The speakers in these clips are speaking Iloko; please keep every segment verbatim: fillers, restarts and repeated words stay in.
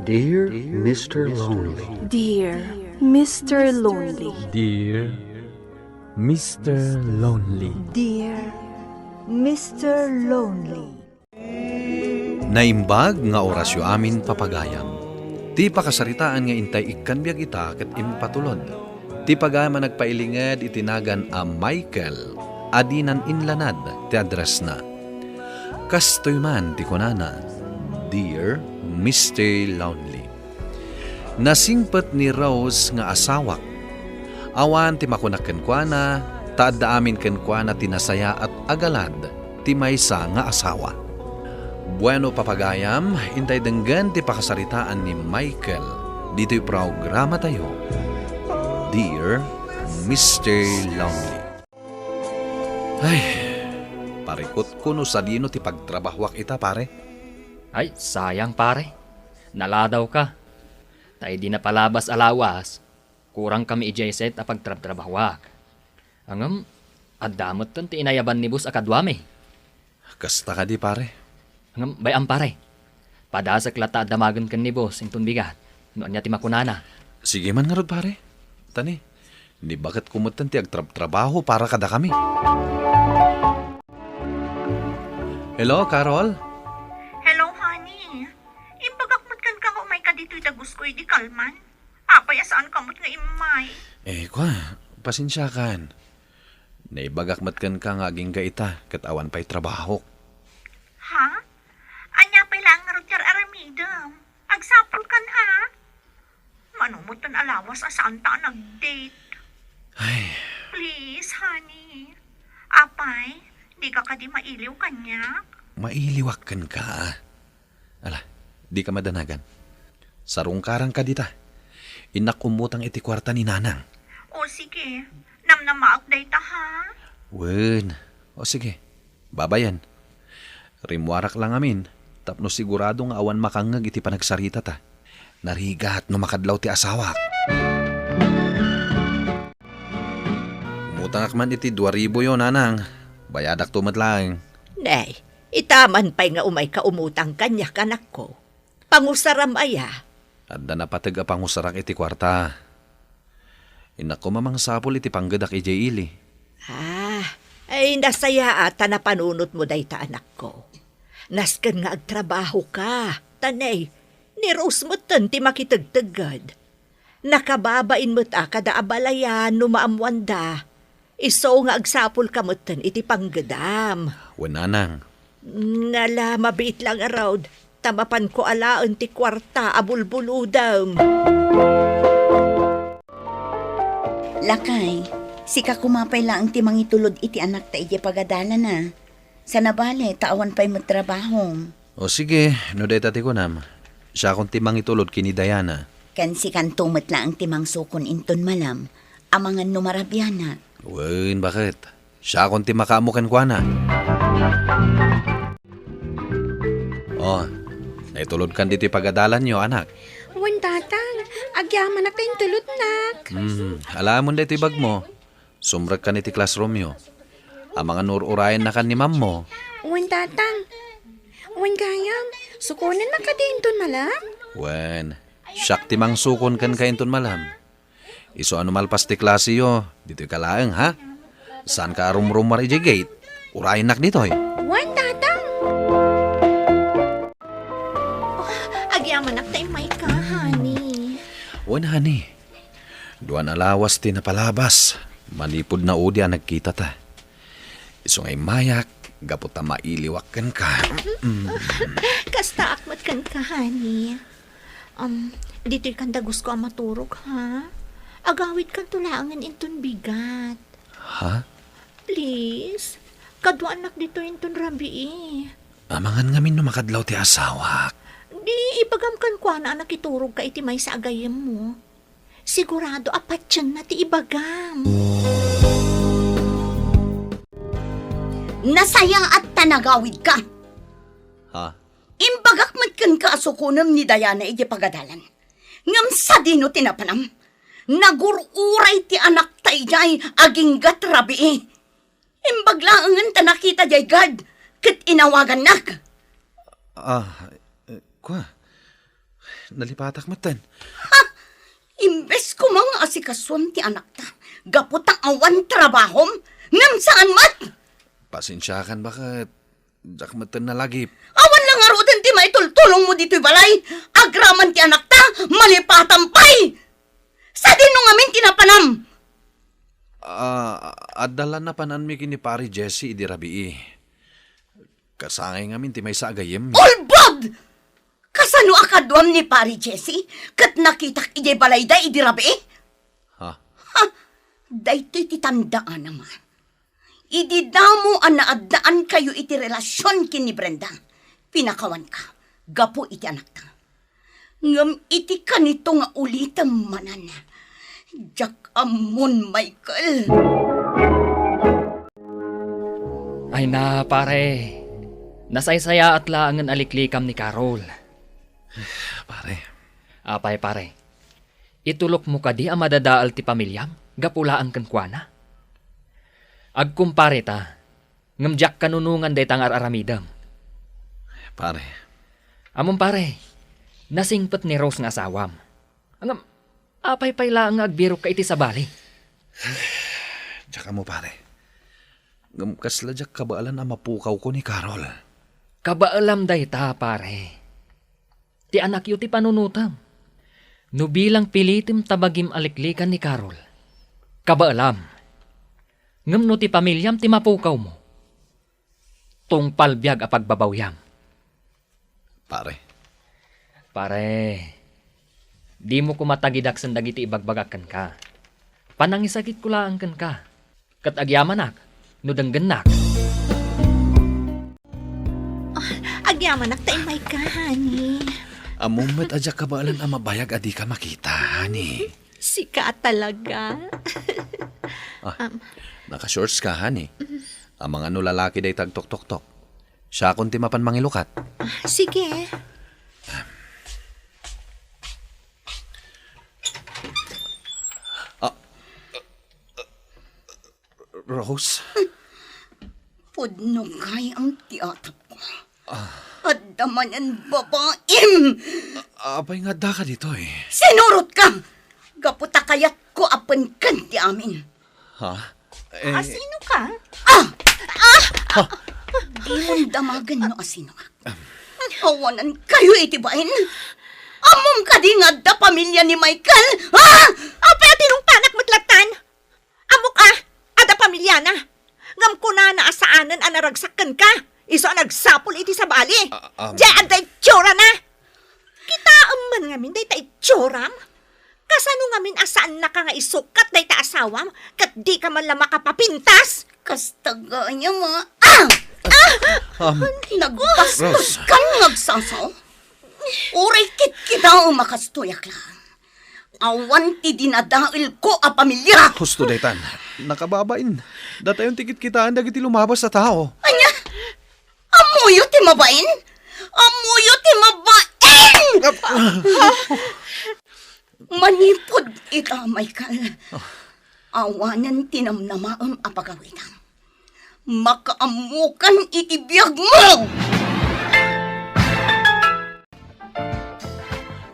Dear Mister Lonely. Dear Mister Lonely. Dear Mister Lonely. Dear Mister Lonely. Naimbag nga orasyo amin, papagayam. Ti pakasaritaan nga intay ikkan biag ita ket impatulod. Ti pagayam a nagpailinged iti nagan a Michael a dinan inlanad ti addressna. Kastoy man ti kunana, "Dear Mister Lonely, nasingpet ni Rose nga asawak. Awan ti makunak kenkuana, ta adda amin kenkuana ti nasayaat a galad ti maysa nga asawa." Bueno, papagayam, intay denggen ti pakasaritaan ni Michael ditoy programatayo, Dear Mister Lonely. Ay, parikutko no sadino ti pagtrabahoak ita, pare. Ay, sayang, pare. Naladaw ka. Ta idi napalabas a lawas, kurang kami idiay set a pagtrabtrabahoak. Ngem, adda metten ti inayaban ni boss a kaduami. Kasta kadi, pare? Ngem, bay-am, pare. Padasek latta a damagen ken ni boss inton bigat no ania ti makunana. Sige man ngarud, pare. Tani, ni baketko metten ti agtrabtrabaho para kadakami. Hello, Carol? Hello, honey. Imbagak met kenka nga umayka ditoy dagusko idi kalman. Apay a saanka met nga immay? Eh, kwa, pasensiakan. Naibagak met kenka nga agingga ita ket awan pay trabahok. Ha? Ania pay laeng ngarud ti ar-aramidem? Agsapulkan, ha? Mano metten a lawas a saanta a nag-date? Ay. Please, honey. Apay, dika kadi mailiw kaniak? Mailiwak kenka. Ala, dika madanagan. Sarungkaranka dita. Innak ummutang iti kuarta ni Nanang. O sige, namnamaak dayta, ha? Wen. O sige, babayen. Rimmuarak la ngamin tapno sigurado nga awan makangngeg iti panagsaritata. Narigat no makadlaw ti asawak. Umutangak man iti dua ribuyo, Nanang. Bayadakto met laeng. Nay, ita man pay nga umayka umutang kaniak, anakko. Pangusaram aya? Adda napateg a pangusarak iti kuarta. Innak koma mangsapul iti panggedak idiay ili. Ah, ay, nasayaat ta napanunotmo dayta, anakko. Nasken nga agtrabahoka, ta nay, ni Rose metten ti makitegtegged. Nakababain met a kada abalayan no maammoanda. Isu nga agsapulka metten iti panggedam. Wen, Nanang. Nala, mabiit la ngarud, ta mapanko alaen ti kuarta a bulbulodem. Lakay, sika koma pay laeng ti mangitulod iti anakta idiay pagadalana. Sana bale, ta awan pay met trabahom. O sige, no dayta ti kunam, siakon ti mangitulod ken ni Diana. Ken sikanto met laeng ti mangsukon inton malam, amangan no marabianak. Wen, baket? Siakon ti makaammo kenkuana. O, naitulodkan ditoy pagadalanyo, anak. Wen, Tatang, agyamanak ta intulodnak. Hmm, alaamon daytoy bagmo. Sumrekkan iti classroomyo. Amangan no ur-urayennakan ni mammo. Wen, Tatang. Wen gayam, sukonennak kadi inton malam? Wen, siak ti mangsukon kenka inton malam. Isu a no malpas ti klaseyo, ditoyka laeng, ha? Saanka a rumrumuar idiay gate. Urayennak ditoy. Wen, Tatang. Oh, agyamanak ta immayka, honey. Wen, honey. Duan a lawas ti napalabas, manipud naudi a nagkitata. Isu nga immayak, gapu ta mailiwak kenka. Mm. Kastaak met kenka, honey. Um, ditoykan dagusko a maturog, ha? Agawidkanto laengen inton bigat. Ha? Please, kaduaannak ditoy inton rabii. Amangan ngamin no makadlaw ti asawak. Di ibagam kenkuana a nakiturogka iti maysa a gayyemmo. Sigurado a patienna ti ibagam. Nasayaat ta nagawidka. Ha? Imbagak met kenka a sukonem ni Diana idiay pagadalan. Ngem sadino ti napanam? Nagur-uray ti anakta idiay aginggat rabii. Imbag laengen ta nakita diay guard ket inawagannak. Ah, eh, kwa. Nalipatak metten. Ha! Imbes koma nga asikasuam ti anakta, gapu ta awan trabahom, ngem saan met! Pasensiakan baket. Diak metten nalagip. Awan la ngaruden ti maitultulongmo ditoy balay. Agraman ti anakta, malipatam pay! Sadino ngamin ti napanam? Ah, adda la napananmi ken ni Pare Jesse idi rabii. Kasangay ngamin ti maysa a gayyemmi. Ulbod! Kasano a kaduam ni Pare Jesse ket nakitak idiay balayda idi rabii? Ha? Ha! Daytoy ti tandaanam, a. Idi damo a naaddaankayo iti relasion ken ni Brenda, pinakawanka gapu iti anakta. Ngem iti kanito nga ulitem manen, diak ammon, Michael. Ay na, pare. Nasaysayaat laengen a liklikam ni Carol. Pare. Apay, pare? Itulokmo kadi a madadael ti pamiliam gapu laeng kenkuana? Agkumpare ta, ngem diak kanunongan dayta nga ar-aramidem. Pare. Ammom, pare, nasingpet ni Rose nga asawam. Ngem, apay pay laeng nga agbirokka iti sabali? Diak ammo, pare. Ngem kasla diak kabaelan a mapukawko ni Carol. Kabaelam dayta, pare. Ti anakyo ti panunotem. No bilang pilitem ta bagim a liklikan ni Carol, kabaelam. Ngem no ti pamiliam ti mapukawmo, tungpal biag a pagbabawiam. Pare. Pare, dimo koma tagidaksen dagiti ibagbagak kenka. Panangisagitko laeng kenka. Ket agyamanak no denggennak. Ah, agyamanak ta immayka, honey. Ammom met a diak kabaelan a mabayag a dika makita, honey. Sika a talaga. Ah, Um, naka-shorts ka, honey. Amangan no lalaki dayta agtoktoktok. Siakon ti mapan mangilukat. Ah, sige. Ah, Rose? Pudno gayam ti atapko. Ah. Adda manen babaim! A-, apay nga addaka ditoy? Sinurotka! Gapu ta kayatko a penken ti amin. Ha? Eh, Asino ka? Ah! Ah! Ha? Dimon damagen no asinoak. Awanankayo iti bain? Ammom kadi nga adda pamilia ni Michael? Ha? Apay a tinungpanak met lattan? Ammok a, adda pamiliana. Ngem kunana a saanen a naragsak kenka. Isu a nagsapul iti sabali. Ah, um. Diay adda itsura na. Kitaem man ngamin dayta itsuram. Kasano ngamin a saannaka nga isukkat dayta asawam ket dika man la makapapintas? Kasta gayam a. Ah! Ah! Um, Nagbastos Rose. Kan nga agsasaw? Uray kitkitaem a kastoyak laeng. Awan ti dinadaelko a pamilia. Husto daytan. Nakababain. Datayon ti kitkitaen dagiti lumabas a tao. Ania? Ammoyo ti mabain? Ammoyo ti mabain! Manipud ita, Michael. Awanen ti namnamaem a pagawitam. Makaammokan iti biagmo!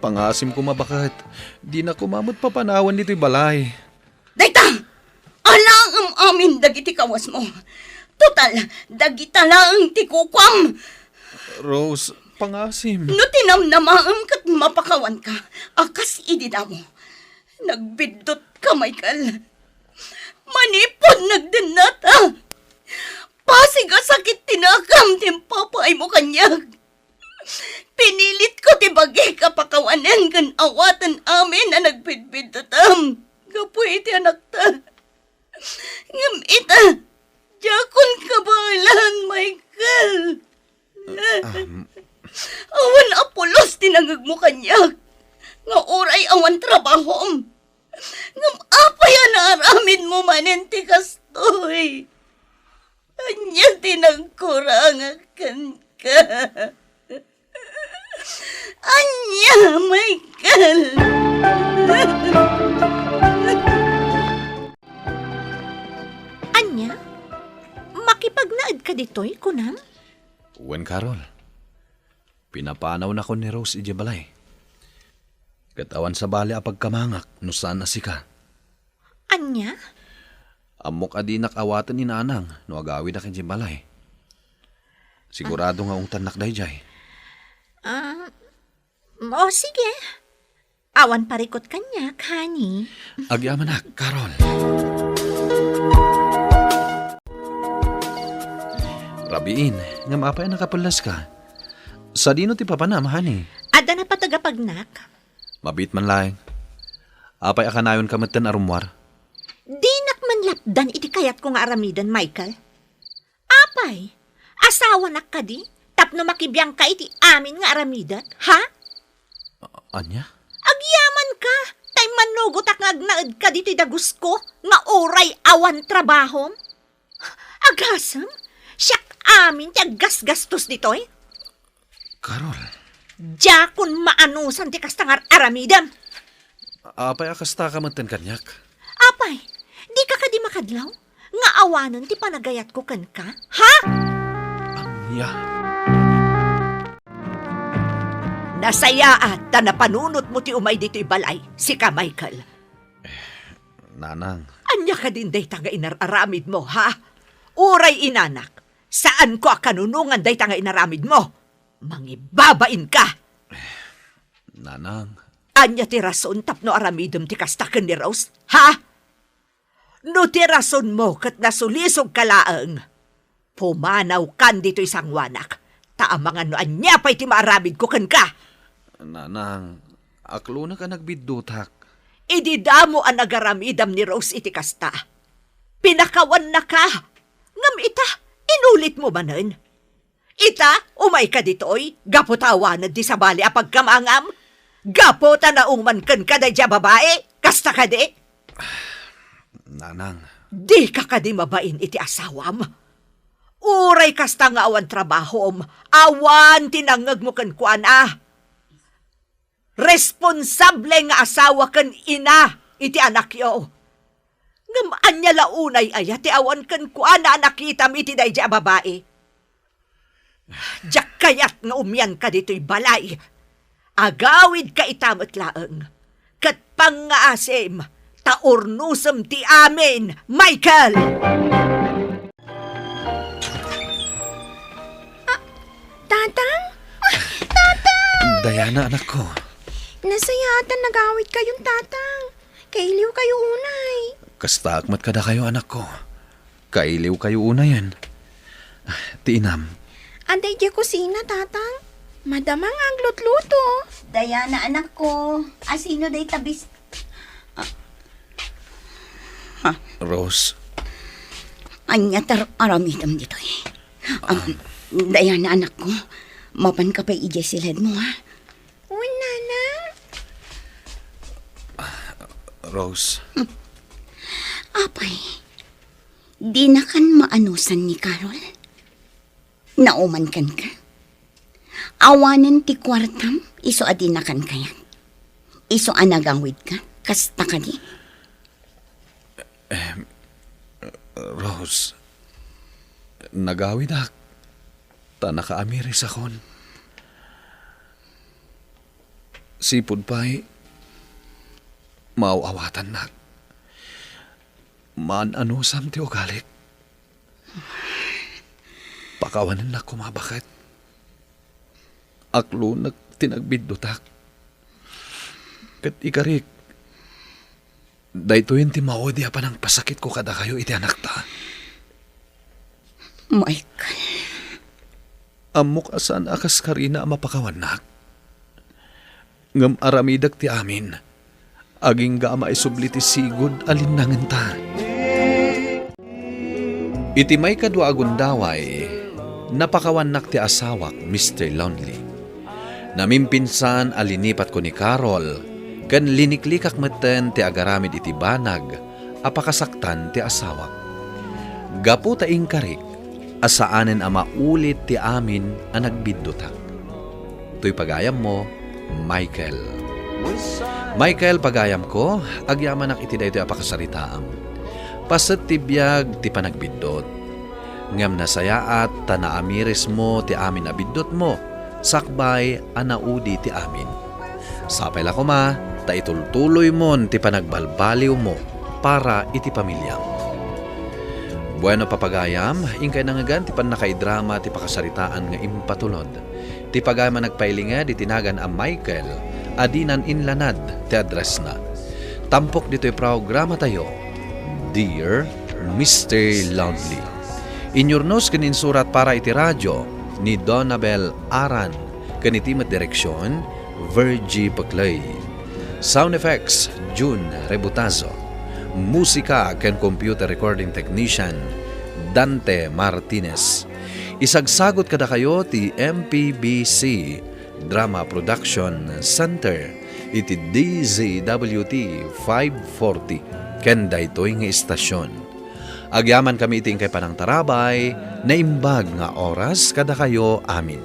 Pangasim koma baket. Dina koma met papanawan ditoy balay. Dayta! Alaem amin dagiti kawasmo. Total, dagita laeng ti kukuam. Rose, pangasim. No tinamnamaem ket mapakawanka, a kas idi damo. Nagbiddutka, Michael. Manipud nagdennata. Pasig a sakit ti nakam ti impapaaymo kaniak. Pinilitko ti bagik a pakawanen ken awaten amin a nagbidbiddutam gapu iti anakta. Ngem ita, diakon kabaelan, Michael. Um. Awan a pulos ti nangegmo kaniak nga uray awan trabahom. Ngem apay a naaramidmo manen ti kastoy? Ania ti nagkurangak kenka? Ania, Michael? Ania? Makipagnaedka ditoy, kunam? Wen, Carol. Pinapanawnakon ni Rose idiay balay. Ket awan sabali a pagkamangak no saan a sika. Ania? Ammok a dinak awaten ni Nanang no agawidak idiay balay. Sigurado nga ungtannak daydiay. Ah, o sige. Awan parikut kaniak, honey. Agyamanak, Carol. Rabiin, ngem apay a nakapelleska? Sadino ti papanam, honey? Adda napateg a pagnak. Mabiit man laeng. Apay a kanayonka metten a rummuar? Dinak man lapdan iti kayatko nga aramiden, Michael. Apay, asawanak kadi tapno makibiangka iti amin nga aramidek, ha? A-, ania? Agyamanka, tay manugotak nga agnaedka ditoy dagusko nga uray awan trabahom? Agasem, siak amin ti aggasgastos ditoy. Carol. Diakon maanusan ti kasta nga ar-aramidem. Apay a kastaka metten kaniak? Apay, dika kadi makadlaw nga awanen ti panagayatko kenka? Ha? Ania? Nasayaat ta napanunotmo ti umay ditoy balay, sika, Michael. Nanang. Ania kadin dayta nga inar-aramidmo, ha? Uray inanak, saanko a kanunongan dayta nga inaramidmo. Mangibabainka! Nanang. Ania ti rason tapno aramidem ti kasta ken ni Rose, ha? No ti rasonmo ket nasulisogka laeng, pumanawkan ditoy sangoanak, ta amangan no ania pay ti maaramidko kenka. Nanang, aklonek a nagbiddutak. Idi damo a nagaramidam ni Rose iti kasta, pinakawannaka, ngem ita, inulitmo manen. Ita, umayka ditoy, gapu ta awanen ti sabali a pagkamangam? Gapu ta naungman kenka daydiay a babai? Kasta kadi? Nanang. Dika kadi mabain iti asawam? Uray kasta nga awan trabahom, awan ti nangngegmo kenkuana. Responsable nga asawa ken ina iti anakyo. Ngem ania la unay aya ti awan kenkuana a nakitam iti daydiay a babai? Diak kayat nga umianka ditoy balay. Agawidka ita met laeng. Ket pangngaasim, ta urnosem ti amin, Michael! Ah, Tatang? Ah, Tatang! Diana, anakko. Nasayaat ta nagawidkayon, Tatang. Kailiwkayo unay. Kastaak met kadakayo, anakko. Kailiwkayo unayen. Ah, ti inam. Adda idiay kusina, Tatang. Madama nga aglutluto. Diana, anakko. Asino dayta bis-, Ah. Ha? Rose. Ania ti ar-aramidem ditoy? Am, Ah. Diana, anakko, mapanka pay idiay siledmo, ha? Wen, Nanang. Rose. Apay, dinakan maanusan ni Carol? Nauman kenka? Awanen ti kuartam, isu a dinakan kayat? Isu a nagawidka? Kasta kadi? Em, Rose, nagawidak, ta nakaamirisakon. Sipud pay, maaw-awatannak. Maan-anusam ti ugalik. Pakawanennak koma baket. Aklonek ti nagbiddutak. Ket ikarik, daytoyen ti maudi a panangpasakitko kadakayo iti anakta. Michael. Ammok a saan a kaskarina a mapakawannak. Ngem aramidek ti amin, agingga a maisubli ti sigud a linnangenta. Iti maikadua a gundaway, napakawannak ti asawak, Mister Lonely. Namimpinsan a linipatko ni Carol, ken liniklikak metten ti agaramid iti banag a pakasaktan ti asawak. Gapu ta inkarik a saanen a maulit ti amin a nagbiddutak. Toy pagayammo, Michael. Michael, pagayamko, agyamanak iti daytoy a pakasaritaam. Paset ti biag ti panagbiddut. Ngem nasayaat ta naamirismo ti amin a biddutmo, sakbay a naudi ti amin. Sapay la koma, ta itultuloymon ti panagbalbaliwmo para iti pamiliam. Bueno, papagayam, inkay nangngegan ti pannakaidrama ti pakasaritaan nga impatulod. Ti pagayam a nagpailinged iti nagan a Michael, a dinan inlanad ti addressna. Tampok ditoy programatayo, Dear Mister Lonely. Inyurnos ken insurat para iti radio ni Donabel Aran, ken iti met direksion, Virgie Peclay. Sound effects, Jun Rebutazo. Musika ken computer recording technician, Dante Martinez. Isagsagot kadakayo ti M P B C Drama Production Center iti D Z W T five forty ken daytoy nga istasyon. Agyamankami iti inkay panangtarabay, naimbag nga oras kadakayo amin.